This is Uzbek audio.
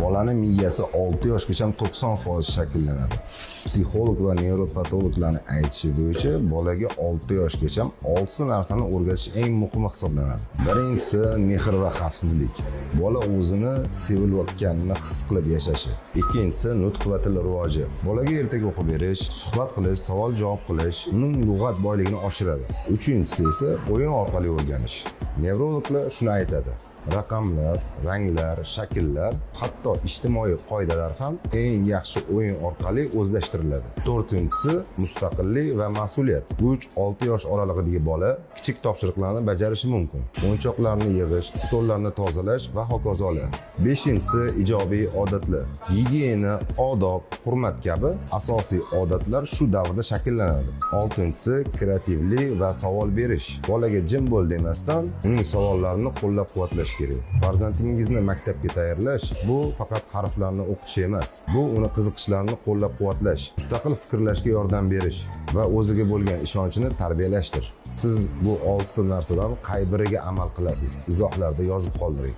Bolani miyasi 6 yoshgacha 90% shakllanadi. Psixolog va nevropatologlarning aytishi bo'yicha bolaga 6 yoshgacha 6 narsani o'rgatish eng muhimi hisoblanadi. Birinchisi mehr va xavfsizlik. Bola o'zini sevilayotganini his qilib yashashi. Ikkinchisi nutq va til rivoji. Bolaga ertak o'qib berish, suhbat qilish, savol javob qilish uning lug'at boyligini oshiradi. Uchinchisi esa o'yin orqali o'rganish. Nevrologlar shuni aytadi: raqamlar, ranglar, shakllar, hatto ijtimoiy qoidalar ham eng yaxshi o'yin orqali o'zlashtiriladi. To'rtinchisi mustaqillik va mas'uliyat. 3-6 yosh oralig'idagi bola kichik topshiriqlarni bajarishi mumkin. O'yinchoqlarni yig'ish, stollarni tozalash va hokazolar. Beshinchisi ijobiy odatlar. Gigiyena, odob, hurmat kabi asosiy odatlar shu davrda shakllanadi. Oltinchisi kreativlik va savol berish. Bolaga jim bo'l demasdan, uning savollarini qo'llab-quvvatlash kerak. Farzandingizni maktabga tayyorlash bu faqat harflarni o'qitish emas. Bu uni qiziqishlarini qo'llab-quvvatlash, mustaqil fikrlashga yordam berish va o'ziga bo'lgan ishonchini tarbiyalashdir. Siz bu oltita narsadan qay biriga amal qilasiz? Izohlarda yozib qoldiring.